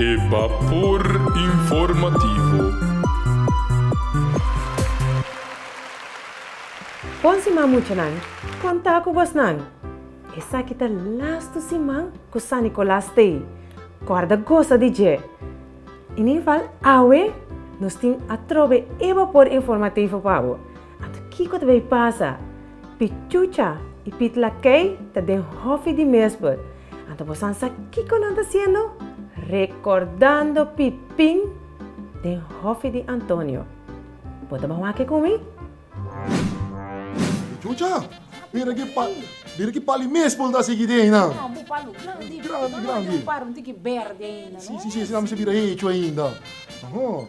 E bapor informativo. Bon siman muchanan, konta ku bosnan. Esaki ta lastu siman ku San Nicolas t'ei. Kòrda gosa di dje. In ieder geval awe nos tin atrobe e bapor informativo pa bo. Anto kiko ta bay pasa? Pichucha i Pit Lakey ta den hòfi di Mesbert. Anto bosan sa kiko nan ta hasiendo? Rekordando Pipin den hòfi di Antonio. Bo ta ban wak ku mi? Chucha, mira ki pa, mira ki pali mespel ta sigui den nan. No, bo palu grandi. Grandi, grandi. Un par un tiki berde ainda, no? Si, si, si, esei nan mester bira hecho ainda. Aha.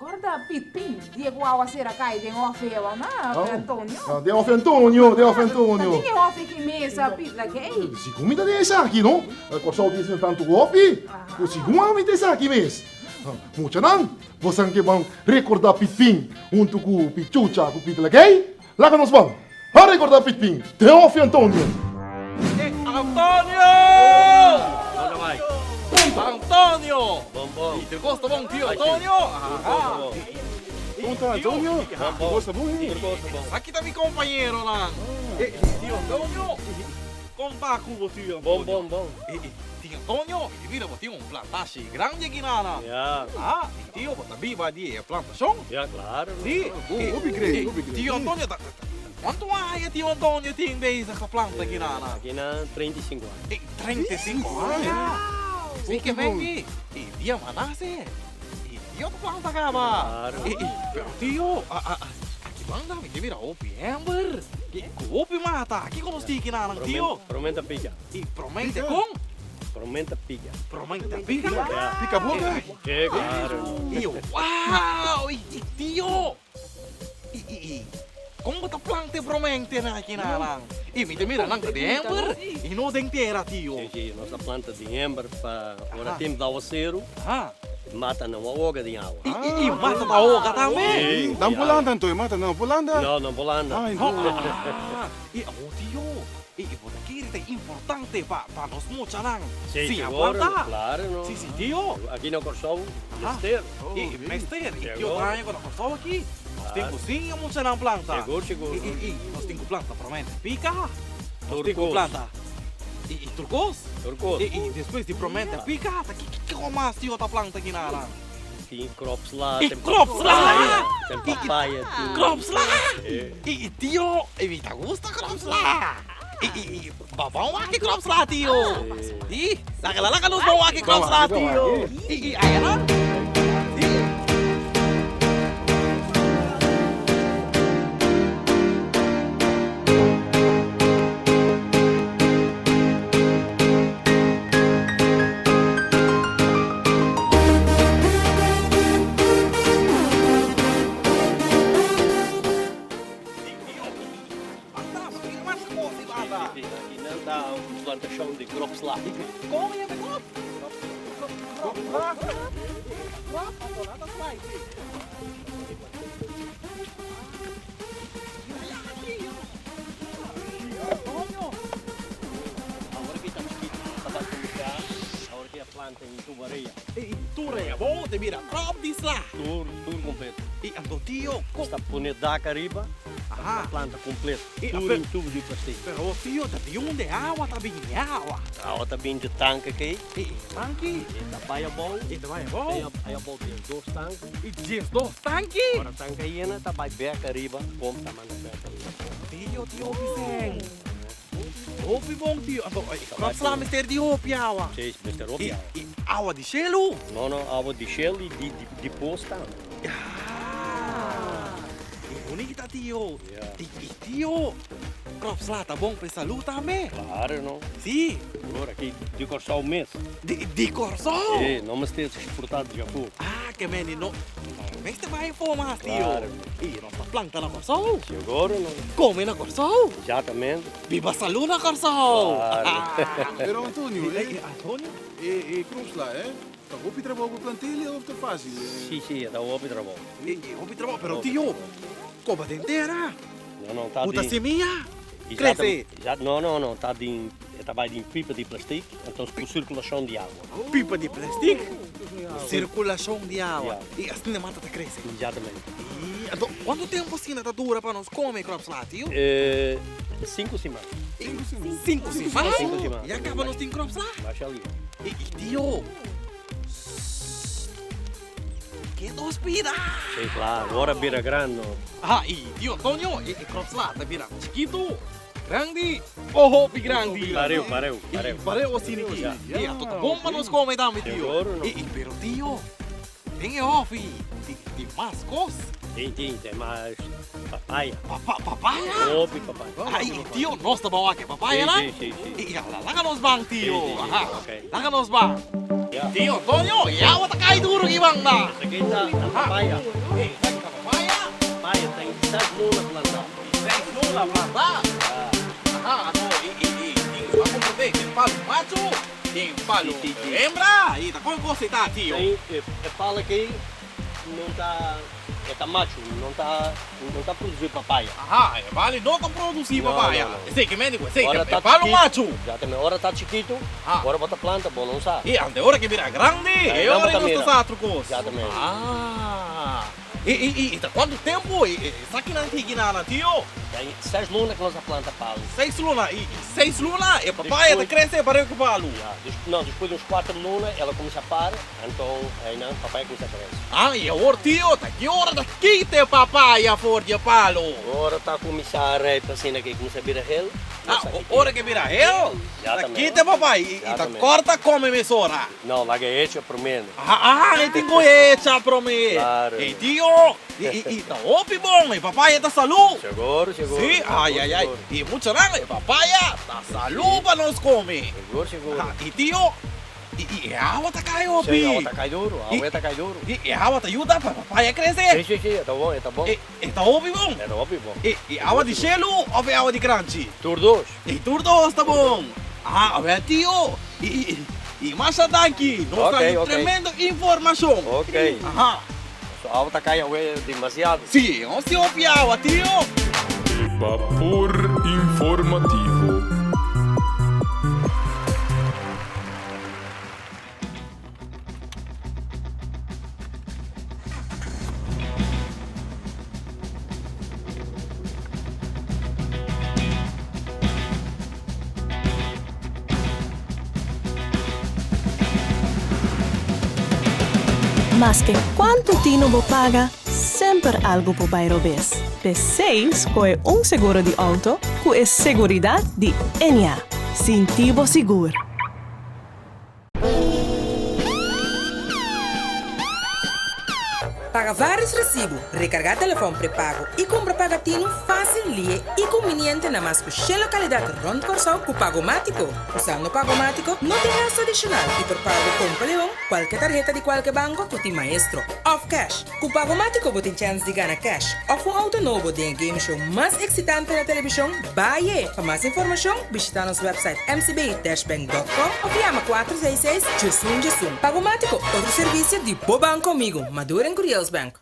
Corda Pipin, dia cu awacera cay den hofi awa na Antonio. Ah, den hofi Antonio, den hofi Antonio. Ta tin e hofi ki mesa Pit la key. Sigun mi ta den esaki, no? Corsou tin asina tantu hofi, cu sigun ami ta esaki mes. Muchanan, bosan ke ban recorda Pipin hunto cu Pichucha cu Pit la key? Laga nos ban a recorda Pipin den hofi Antonio. Antonio! Antonio! Tur cos ta bon, tio Antonio? Con ta Antonio? Tur cos ta bon? Esaki ta mi compañeronan. Tio Antonio, con ta cu bo, tio Antonio? Bon, bon, bon. Tio Antonio, mi mira bo tin un plantashi grandi aki nana. Ya. Ah, tio, bo ta biba di e plantashon? Ya, claro. Si. Hopi grei, hopi grei. Tio Antonio, ta Cuantu aña tio Antonio tin bezig ta planta aki nana? Aki na 35 aña. E 35 aña? Si ke men ki e dia m'a nase e tio ta planta kaba. Claro. E pero tio aki banda mi ta mira hopi hember ku hopi mata. Kiko nos tin aki nanan tio? Promenta pica. E promenta kon? Promenta pica. Promenta pica? Pica boca? Si claro. E wow! E tio! I, i, i, kon bo ta planta e bromente na aki na nan? I mi ta mira nan ta den hember i no den tera, tio. Si, si, nos ta planta den hember pa ora temp di awaseru, mata nan a hoga den awa. I, i, i mata ta hoga tambe? Si. Nan por landa anto, e mata nan por landa? No, nan por landa. Ah, enton. Ah, i awor tio, i, i bo ta kere ta importante pa, pa nos muchanan Si, siña seguro, planta? claro, no. Si, si, tio. Aki na Kòrsou, mester. I mester, i ki otro aña ku ta Kòrsou aki, nos tin ku siña muchanan planta. Sigur, sigur. I, i, nos tin ku planta promé te pika, nos tin ku planta i, i tur kos. Tur kos. I, i despues di promé te pika, ta ki, kiko mas tio ta planta aki nan? Tin kropsla, I tin kropsla! papaya, tin papaya, tin. Kropsla! I, i tio, i mi ta gusta kropsla. I, i, i, ba ban wak e kropsla, tio. I, laga, laga nos ban wak e kropsla, tio. I, i, aya nan. Si. Aki nan ta un plantashon di kropsla. Awor ki ta chikito ta bai kuminsá, awor ki a planta en tubaria. Tur bo te bira krop di sla. Tur, tur kompleto. I anto tio, Ta pone dak ariba. Aha. Ta planta completo. I Tur ape- in tubo di plastic. Pero tio, ta di unda e awa ta bini e awa? Awa ta bini di tanke kei. I e tanki? E ta bai abou. E ta bai abou. Ei ei abou 12 tanke. I 12 tanki? Ora tanke yena ta bai bek ariba, pomp ta manda bek ariba. Tio, tio hopi sen. Hopi bon tio. Anto e krop sla mester di hopi awa. Si, mester hopi I awa. i awa di shelu? No, no, awa di shelu i di di pos tambe. Ah, e bunita tio. Ja. I, i tio, krop sla ta bon pa e salú tambe. Claro, no. Si. Awor aki di Kòrsou mes. Di, di Kòrsou? Si, no mester eksportá di afó. Ah, ke meni no, no mester bai afó mas, tio. Claro. I nos ta planta na Kòrsou. Seguro, no. Kome na Kòrsou. Exactamente. Biba salú na Kòrsou. Claro. Pero Antonio, E, Antonio? e, e kropsla, eh? Ta hopi trabou pa plantelia of ta fácil? Si, si, e ta hopi trabou. E, e hopi trabou, pero tio, koba den tera. No, no, ta Buta den. semia, crece. No, no, no, ta den. E ta bai den pipa di plastic, enton ku sirkulashon di awa. Pipa di plastic, sirkulashon di awa. I asina e mata ta krese. Exactamente. I anto kuantu tempu asina ta dura pa nos kome e kropsla, tio? Sinku siman. Sinku siman? Sinku siman. Ya kaba nos tin kropsla? Masha lihe. I tio, Ke nos bira? Sí, claro. Ora bira grandi. Aha, i tio Antonio, e kropsla ta bira chikitu, grandi o hopi grandi? Pareu, pareu, pareu. Pareu asina aki. I anto ta bon pa nos kome tambe, tio. Seguro no. I pero tio, den e hofi tin mas kos. Tin, tin, tin mas papaya. Papaya? Hopi papaya. Ai, tio, nos ta ban wak e papaya nan? Sí, sí, sí. I laga nos ban, tio. Sí, sí, sí. Aha, Ok. laga nos ban. Ya. Tio Antonio, e awa ta kai duro ki banda. Esaki ta papaya. Ei, esaki ta papaya? Papaya ta in seis luna plantá. Seis luna plantá? Aha, anto, i, i, i, i, a komprendé, tin palu machu, tin palu hembra, i ta kon kos ei ta, tio? Tin, e palu aki no ta. E ta machu, no ta, no ta produci papaya. Aha, e bali no ta produci papaya. No, no, no. Esei ke mende ku esei Ora e ta palu chikitu, machu. Exactamente, ora ta chikitu, ora bo ta planta bo no sa. I ante ora ke bira grandi, Ahí e nan bo ora ta nos ta mira. sa otro kos. Exactamente. Ah, i, i, i, i ta kuantu tempu e, e esakinan ta higi nan, tio? Ta seis luna ku nos a planta palu. Seis luna, i, i seis luna e papaya ta Despues- krese pareu ku palu. Ya, des, no, despues di uns kuater luna el a kuminsá para. Anto einan papaya kuminsá krese. Ah, i awor tio, ta ki ora ta kita e papaya for di e palo? Ora ta kuminsá rijp asina ke kuminsá bira hel. Ah, ora ke bira hel? Ya Ta tambe. kita e papaya i ta kòrta kome mesora. No, laga e hecha promé. Ah, ah, e tin ku hecha promé. Klaro. Ei tio, i ta hopi bon, e papaya ta salú. Seguro, seguro. Si, ai, ai, ai. I muchanan, e papaya ta salú pa nos kome. Seguro, seguro. Ah, i tio, I i e awa ta kai hopi. Sí, awa ta kai duru, awa ta kai duru. I e awa ta yuda pa papaya krese. Sí, sí, sí, e ta bon, e ta bon. E e ta hopi bon. E ta hopi bon. I e awa di shelu of e awa di kranchi? Tur dos. E tur dos ta bon. Ah, awel tio. I i i masha danki. Nos ta Oké, un oké. tremendo informashon. Oké. Aha. So awa ta kai awe demasiado. Sí, nos tin hopi awa, tio. E Bapor Informativo. Maske kuantu tinu bo paga, semper algu por bai robes. P'esei skohe un seguro di outo ku e seguridat di Ennia. Sinti bo sigur! Paga vários resibu, rekargá telefòn prepago i kumpra pagatinu fásil, lihe i kumbiniente na mas ku shen lokalidat rònt Kòrsou ku Pagomátiko. Usando Pagomátiko no tin gastu adishonal i por paga ku Kompa Leon, kualke tarheta di kualke banko ku tin Maestro òf kèsh. Ku Pagomátiko bo tin chèns di gana kèsh òf un outo nobo den e game show mas eksitante na televishon, Baie! Pa mas informashon, bishitá nos wèpsait mcb-bank.com òf yama 466 diesun diesun. Pagomátiko, otro servisio di bo banko amigo, Maduro en Curiels Bank.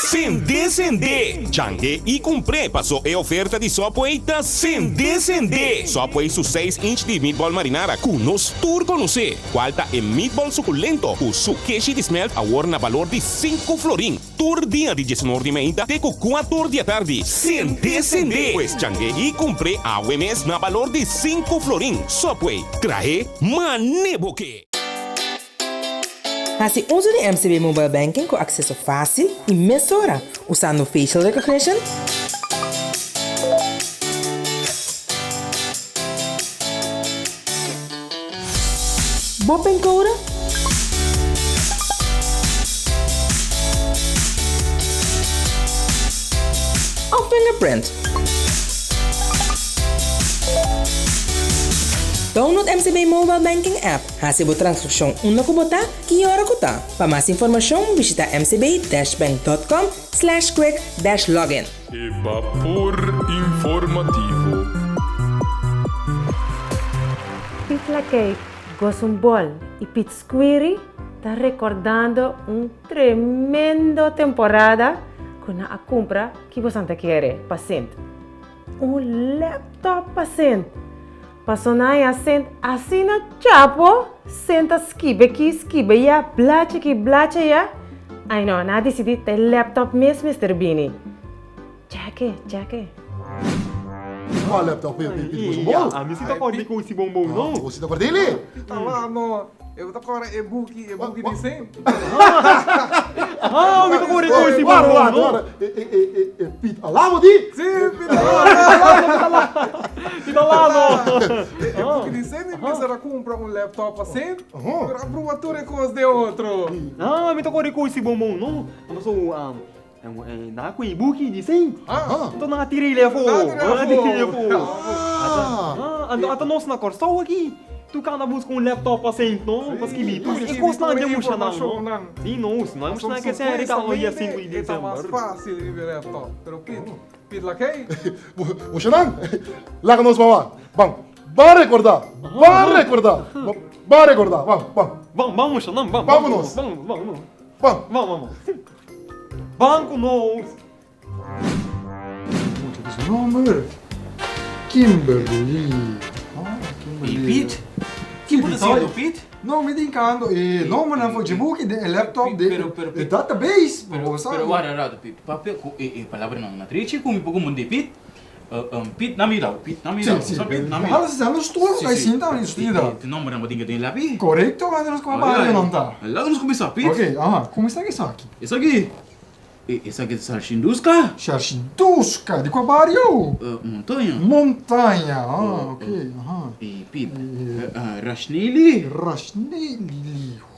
Sende sende! Change i kumpr'é paso e oferta di Subway ta sende sende! Subway su seis inch di meatball marinara ku nos tur konosé, kual ta e meatball sukulento ku su keshi di smelt awor na balor di sinku florin tur dia di diesunor di meinta te ku kuator di atardi. Sende sende! Pues change i kumpr'é awe mes na balor di sinku florin. Subway, trahe mane bo ke! Hasi uso di MCB Mobile Banking ku akseso fásil i mesora usando facial recognition, bo pincode òf fingerprint. Download MCB Mobile Banking app. Hasi bo transakshon unda ku bo ta, ki ora ku ta. Pa mas informashon bishita mcb-bank.com slash quick dash login. E Bapor Informativo. Piet Lakei gosa un bol y Piet Squiri ta recordando un tremendo temporada cu nan a cumpra ki bosan ta kere pa Sint. Un laptop pa Sint! Paso nan haña Sint asina chapo, Sint ta skibe aki, skibe ya, blachi aki, blachi aya. Ai no, nan a disidí ta e laptop mes mester bini. Chèk'e, chèk'e. Kua laptop e pidi boso bon? Ami si ta kòrda ku si bonbon no. Bo si ta kòrda eli? Ta la no. E bo ta kòrda e buki, e buki di Sint. Ah, mi ta kòrda ku si bonbon no. E Piet Alamo di? Si, Piet Alamo. Piet Alamo. E buki di Sint mi mester a kumpra un laptop pa Sint, pero a brua tur e kos den otro. Ah, mi ta kòrda ku si bonbon no. Anto Na ku e buki di Sint. Anto nan a tira el afó. Nan a tira el afó. Anto ata nos na Kòrsou aki tur kanda buska un laptop pa Sint no pa skibi tur e kosnan di e mushanan no. Si no, si no e mushanan ke ser regalo dia sinku di E ta mas desèmber. fásil riba e laptop. Pero Pit, Pit lakei. Mushanan, laga nos bawa. Ban, ban rekordá, ban rekordá, ban rekordá, ban, ban. Ban, ban mushanan, ban. Ban ku nos. Ban, ban, ban. Ban. Ban, ban, ban. Ban ku nos! Mucha ku su nomber Kimberly. Ah, Kimberly. Ey Piet, kin bo ta siendo Piet? No, mi tin kando e nombernan for dje buki den e laptop den e database. Pero, pero warda rato Piet, papia ku e palabranan na drechi ku mi por komprende Piet. Piet, na mi lado, Piet, na mi lado. Si, si. Sa Piet, na mi lado. Hala si sa nos tur ku kai sinta nos studia. E nombernan bo tin ke den lapi. Korekto, anda nos kuma bario nan ta. Laga nos kuminsá Piet. Ok, aha, kuminsá ku esaki. Esaki? Esaki ta Sarshinduska. Sarshinduska, di kua bario? Montaña. Montaña, ah, ok, aha. E Piet, Rashneli. Rashneli.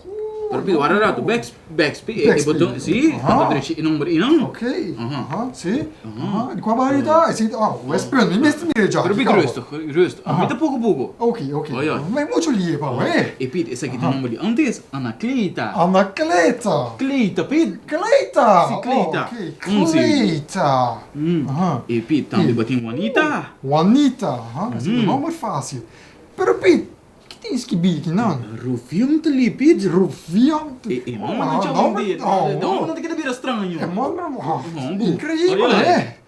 Pero Piet, wara rato, back, backspace, e boton, si, anto drechi e nomber einan. Ok, aha, si, aha, di kua bario ta? Esei ta, oh, Westpunt, mi mester mira dja. Pero Piet, rustig, rustig, ami ta poko poko. Ok, ok, ma e muchu lie pa wè. E Piet, esaki ta nomber di antes, Anacleta. Anacleta. Cleta, Piet. Cleta! Si, Cleta. Ok, Cleta. E Piet, tambe bo tin Juanita. Juanita, aha, esei ta nomber fácil. Pero Piet, Ki tin skibí ki nan? Rufion ta lipid. Rufion ta. E nomber nan chama di. E nomber nan ta keda bira straño. E nomber increíbel he.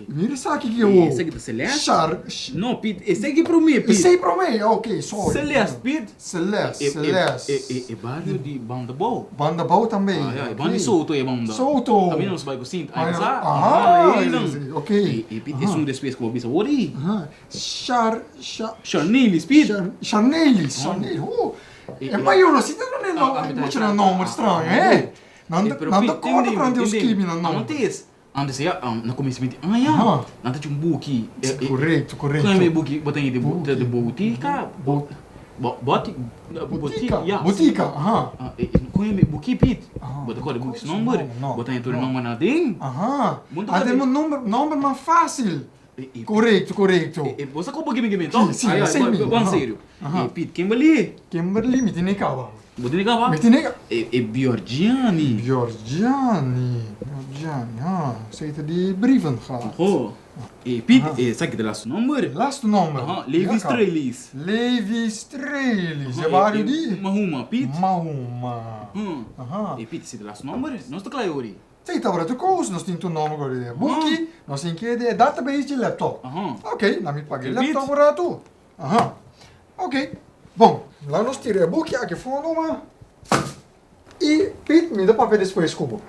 Mira esaki ki awor. Esaki ta Celeste. Char. No Pit, esaki prome Pit. Esei prome, ok, sorry. Celeste Pit. Celeste, Celeste. E bario di Bandabou. Bandabou tambe. E banda di Soto e banda. Soto. Tambe nos bai ku Sint. Aha, ok. E Pit esun despues ku bo bisa awor ei. Char, cha, Charnelis, Piet. Char, Charnelis, Charnelis, oh. E mayor no si ta duna e mucha nan nomber straño, eh. Nan ta, nan ta corda durante e skibi nan nomber. Antes, antes ya, na comienzo di aña, nan ta haci un buki. Correcto, correcto. Con e buki bo ta yama di botica, boti, botica, botica, aha. Con e buki, Piet, bo ta corda buki su nomber, bo ta yama tur e nomber nan aden. Aha, antes nomber, nombernan facil. Korekto, korekto. E bo sa komo gimi gimi to? Si, si, si mi. Bon serio. E Pete Kimberly. Kimberly mi tene kaba. Bo tene kaba? Mi tene kaba. E Bjorgiani. Bjorgiani, Bjorgiani, ha. Esei ta di Brievengat. Oho. E Pete, esaki ta lastu nomber. Lastu nomber. Aha, Levi Strelis. Levi Strelis, e bario di? Mahuma, Pete. Mahuma. Aha. E Pete, esei ta lastu nomber. Nos ta kla e ori. Sí, tabata tur kos, nos tin tur nomber ku den e buki, nos tin ke den e database di laptop. Ok, nan mi paga e laptop un ratu. Aha. Ok, bon, laga nos tira e buki aki fondo ma i Piet mi ta papia despues ku bo.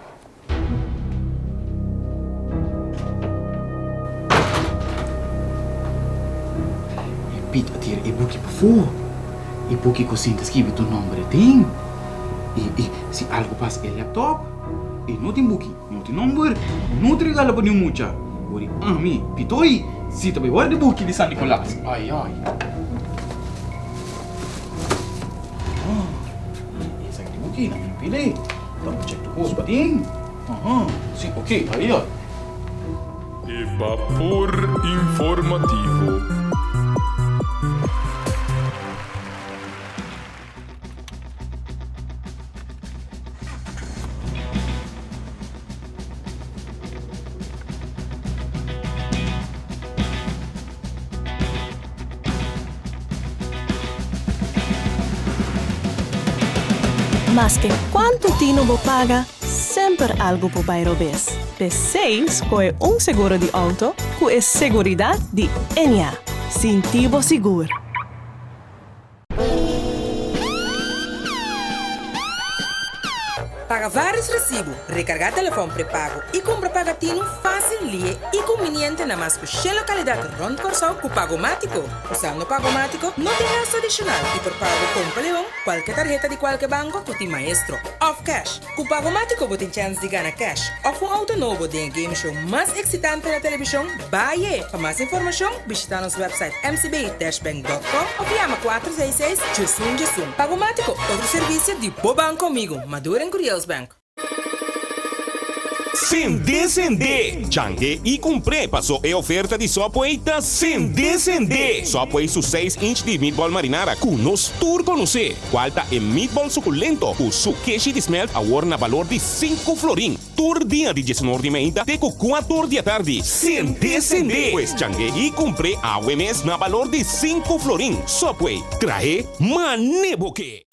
E Piet a tira e buki pafó, e buki ku sinta skibi tur nomber aden i si algu pasa e laptop. E no tin buki, no tin nomber, no ta regala pa niun mucha. Ori ami, Pitoi, si ta bai warda e buki di San Nicolas. Ai ai. Ah, esaki ta buki, nan mi pide. Ta bo check tur kos pa tin. Aha, si, ok, ai ai. E bapor informativo. Maske kuantu tinu bo paga, semper algu por bai robes. P'esei skohe un seguro di outo ku e seguridat di Ennia. Sinti bo sigur. Paga vários resibu, rekargá telefòn prepago i kumpra pagatinu fásil, lihe i kumbiniente na mas ku shen lokalidat rònt Kòrsou ku Pagomátiko. Usando Pagomátiko no tin gastu adishonal i por paga ku Kompa Leon, kualke tarheta di kualke banko ku tin Maestro òf kèsh. Ku Pagomátiko bo tin chèns di gana kèsh òf un outo nobo den e game show mas eksitante na televishon, Baye! Pa mas informashon, bishitá nos wèpsait mcb-bank.com òf yama 466 1111. Pagomátiko, otro servisio di bo banko amigu, Maduro en Curiels Bank. Sende sende! Change i kumpr'é paso e oferta di Subway ta sende sende! Subway su seis inch di meatball marinara ku nos tur konosé, kual ta e meatball sukulento ku su keshi di smelt awor na balor di sinku florin. Tur dia di diesunor di meinta te ku kuator di atardi. Sende sende! Pues change i kumpr'é awe mes na balor di sinku florin. Subway, trahe mane bo ke!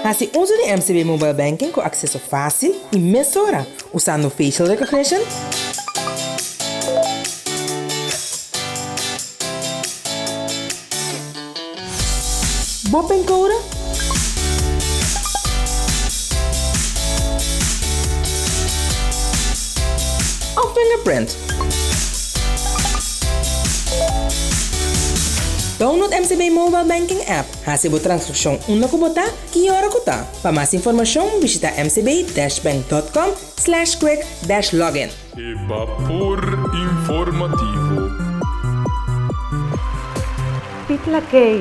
Hasi uso di MCB Mobile Banking ku akseso fásil i mesora usando facial recognition, bo pincode òf fingerprint. Download MCB Mobile Banking app. Hasi bo transakshon unda ku bo ta, ki ora ku ta. Pa mas informashon bishita mcb-bank.com slash quick dash login. E bapor informativo. Pit Lakey,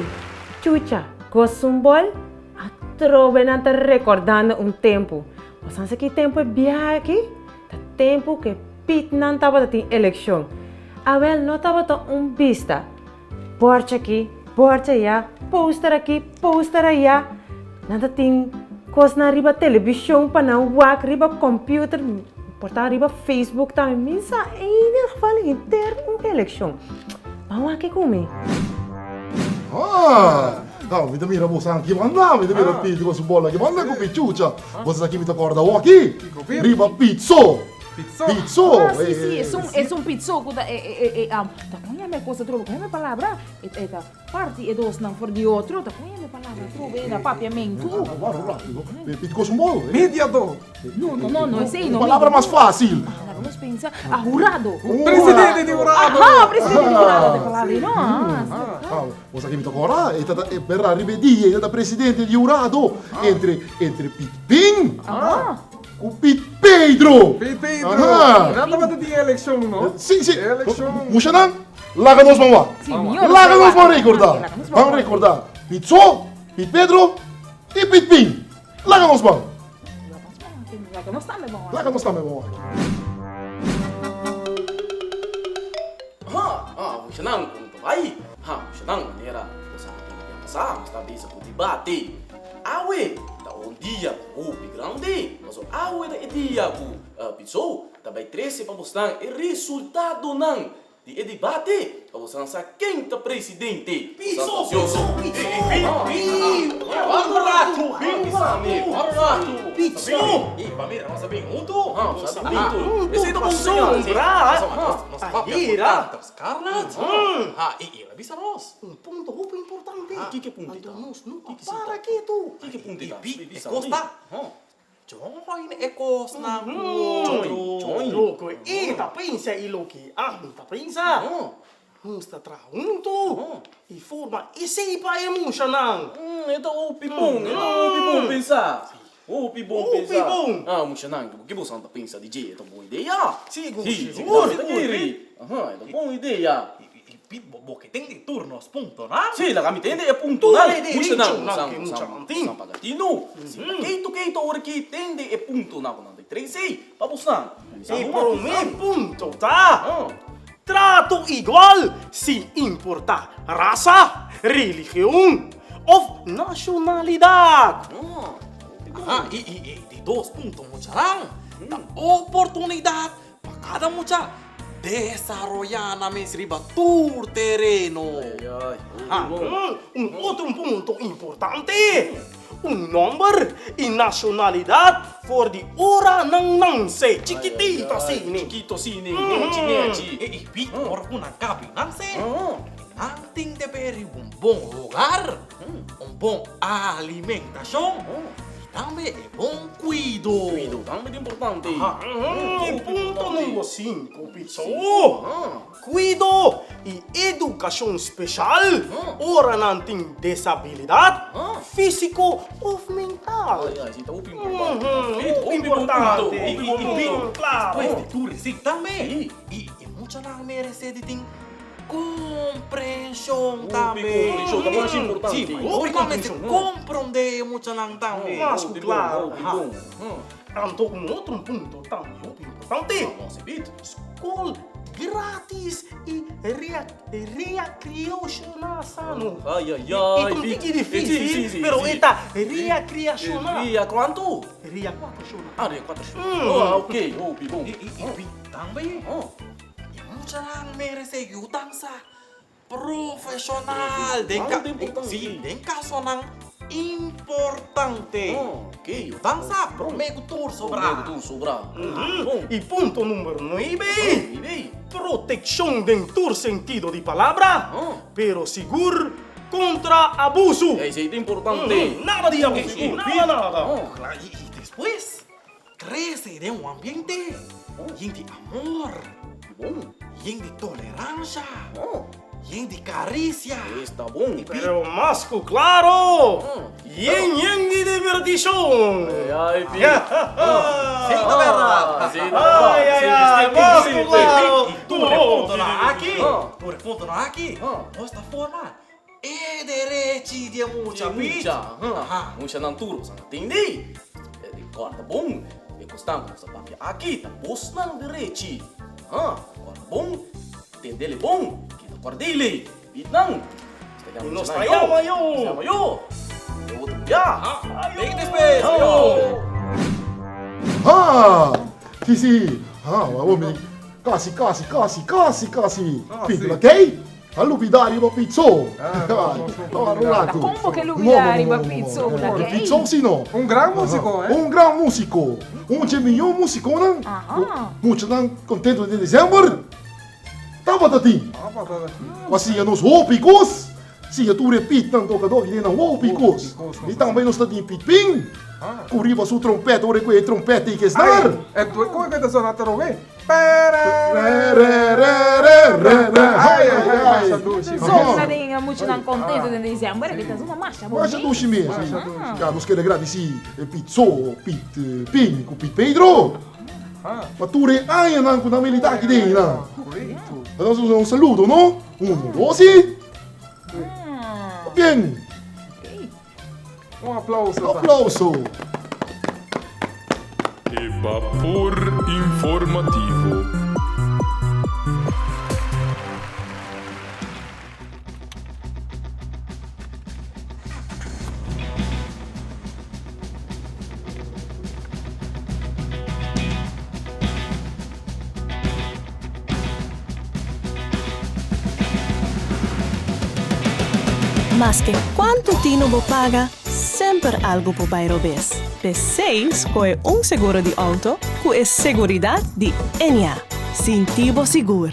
Chucha, Gosumbol, atrobe nan ta rekordando un tempu. Bo sa ki tempu e biaha aki? Ta tempu ku e pitnan tabata tin elekshon. Awel no tabata un bista. Bòrchi aki, bòrchi ayá, poster aki, poster ayá. Nan ta tin kosnan riba televishon pa nan wak, riba kòmpiuter, por ta riba Facebook tambe. Mi sa en ieder geval henter un elekshon. Ban wak e ku mi. Ah, no, mi ta mira boso aki banda, mi ta mira Pete ku su bola aki banda ku Pichucha. Boso sa ki mi ta kòrda awor aki? Riba Pitso. Pizzo. Pizzo. Ah, sí, sí, es un, es un pizzo ku ta e, e, e, e, um, ta kon yama e kos atrobe, kon yama e palabra? E, e ta parti e dosnan for di otro, ta kon yama e palabra atrobe na papiamentu? Pit kos un bol. Mediador. No, no, no, no, esei no. Un palabra mas fácil. Ah, laga nos pensa. Ah, hurado. Presidente di hurado. Aha, presidente di hurado ta e palabra ei, no? Ah, sí. Ah, bo sa ki mi ta kòrda? E ta, e bèrda riba e dia, e ta presidente di hurado entre, entre Piet Pin. Ah. Ku Pit Pedro! Pit Pedro! Aha! Nan tabata tin elekshon, no? Si, si. Elekshon. Mushanan, laga nos ban wak. Si, mior. Laga nos ban rekordá. Ban rekordá. Pit So, Pit Pedro i Pit Pin. Laga nos ban. Laga nos tambe ban wak. Laga nos tambe ban wak. Ha, ha, mushanan, kon ta bai? Ha, mushanan, manera bo sa ku tin ku pasá, nos ta bisa ku debate. Awe ta un dia hopi grandi, pasobra awe ta e dia ku Pitso ta bai trese pa bosnan e resultadonan di e debate, pa bosnan sa ken ta presidente. Pitso, Pitso, Pitso! Pitso! Bisa nos. Un punto hopi importante. Kiko punto ta? Anto nos no a para ketu. Kiko punto ta? Bi, E kos ta. Join e kosnan ku Join, join. Loke e ta pensa i loke ami ta pensa. Nos ta traha huntu i forma esei pa e mushanan. E ta hopi bon, e ta hopi bon pensa. Hopi bon pensa. Hopi bon. Ah, mushanan, ke boso ta pensa di dje? E ta un bon idea. Sigur, sigur. Aha, e ta un bon idea. I bo ke tende tur nos puntonan? Sí, laga mi tende e puntonan. Tur e derechonan ke muchanan tin. Muchanan paga tinu. Si ta keito keito ora ki tende e puntonan ku nan ta trese pa bosnan. E promé punto ta, trato igual sin importá rasa, religion òf nashonalidat. Aha, i e di dos punto muchanan ta oportunidat Pa kada mucha desaroyá nan mes riba tur tereno. Un otro punto importante, Un nòmber i nashonalidat for di ora nan nanse, chikitito asina. Chikito asina, nechi nechi. E i bit ora ku nan kabi nanse, nan tin deber riba un bon hogar, un bon alimentashon i tambe e bon kuido. Kuido tambe ta importante. E punto number sinku, Pitso. Kuido i edukashon speshal ora nan tin desabilidat físiko òf mental. Hopi importante. Despues di tur esei tambe i e muchanan meresé di tin komprenshon tambe. Sí, mayornan mester komprondé e muchanan tambe. Mas ku klaro. Anto un otro punto tambe hopi importante, skol gratis i reakriashona sano. Ai ai ai. E ta un tiki dificil, pero e ta reakriashona. Rea kuantu? Reakuatrashona. Ah, reakuatrashona. Oh, ok, hopi bon. I tambe e muchanan merece yudansa Profeshonal den ka si den kasonan importante. Yudan sa promé ku tur sobrá. I punto number nuebe, protekshon den tur sentido di palabra, pero sigur kontra abusu. Nada di abusu, nada nada. I despues Krese den un ambiente yen di amor, yen di toleransha, yen di karisia. Pero mas ku klaro, yen yen di dibertishon. Ai ai ai, mas ku klaro. Tur e puntonan aki, tur e puntonan aki, nos ta forma E derechi di e mucha, Piet. Aha, muchanan tur boso a tende. E kòrda bon, e kosnan ku nos a papia aki ta bosnan derechi. Aha, kòrda bon, tendele bon, keda kòrdele. Pietnan, nos ta yama muchanan yo. Nos ta yama yo. E otro bia. Teken despues. Ayo. Ha! Si, si. Ha, awor mi kasi, kasi, kasi, kasi, kasi. Piet lakei. A lubida riba pitso. Kon bo ke lubida riba pitso? Pitso si no. Un gran músiko, eh? Un gran músiko. Un dje mihó músikonan. Muchanan kontento den desèmber tabata tin. Ku a siña nos hopi kos. Siña tur e pitnan tokadó aki den nan hopi kos. I tambe nos ta tin Pitpin ku riba su trompèt ora ku e trompèt ei ke snar. E kon e ke ta sona atrobe? Zona den muchanan contento den december, ki ta zona masha bon. Masha dushi mes. Ya nos kere gradisi Piet So, Piet Pin ku Piet Pedro pa tur e añanan ku nan milita aki den nan. Nos duna un saludo no? Uno, dos i. Bien. Un aplauso. Aplauso. E bapor informativo. Maske kuantu tinu bo paga, semper algu por bai robes. P'esei skohe un seguro di outo ku e seguridat di Ennia. Sinti bo sigur!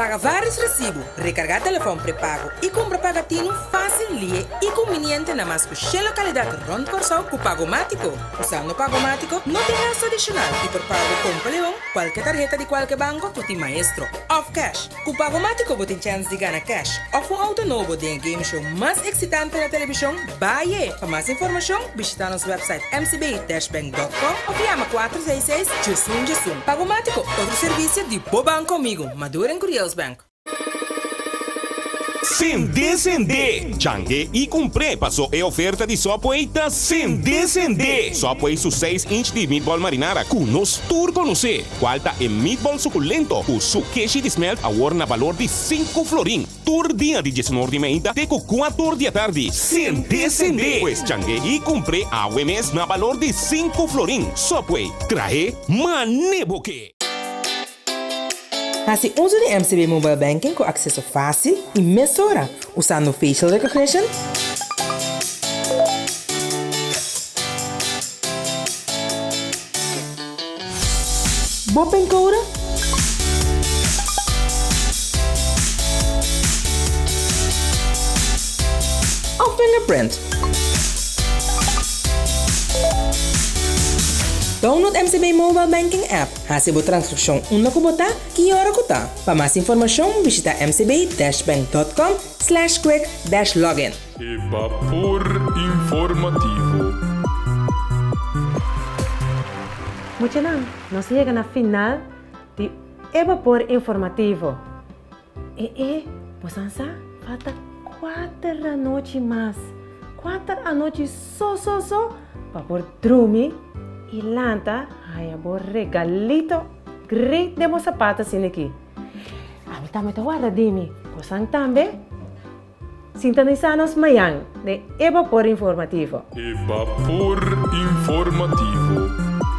Paga vários resibu, rekargá telefòn prepago i kumpra pagatinu fásil, lihe i kumbiniente na mas ku shen lokalidat rònt Kòrsou ku Pagomátiko. Usando Pagomátiko no tin gastu adishonal i por paga bo kompra leon, kualke tarheta di kualke banko ku tin maestro òf kèsh. Ku Pagomátiko bo tin chèns di gana kèsh òf un outo nobo den e game show mas eksitante na televishon, Baye! Pa mas informashon, bishitá nos wèpsait mcb-bank.com òf yama 466 diesun diesun. Pagomátiko, otro servisio di bo banko amigu, Maduro en Curiels Bank. Sende sende! Change i kumpr'é paso e oferta di Subway ta sende sende! Subway su seis inch di meatball marinara ku nos tur konosé, kual ta e meatball sukulento ku su keshi di smelt awor na balor di sinku florin. Tur dia di diesunor di meinta te ku kuator di atardi. Sende sende! Pues change i kumpr'é awe mes na balor di sinku florin. Subway, trahe mane bo ke! Hasi uso di MCB Mobile Banking ku akseso fásil i mesora usando facial recognition, bo pincode òf fingerprint. Download MCB Mobile Banking app, hasi bo transakshon unda ku bo ta, ki ora ku ta. Pa mas informashon bishita mcb-bank.com slash quick dash login. E bapor informativo. Muchanan, nos a yega na final di e bapor informativo. E e, bosan sa, falta kuater anochi mas. Kuater anochi so so so pa por drumi i lanta haña bo regalito great den bo sapato asin'aki. Ami tambe ta warda di mi, bosan tambe? Sintonisa nos mañan den e Bapor Informativo. E Bapor Informativo.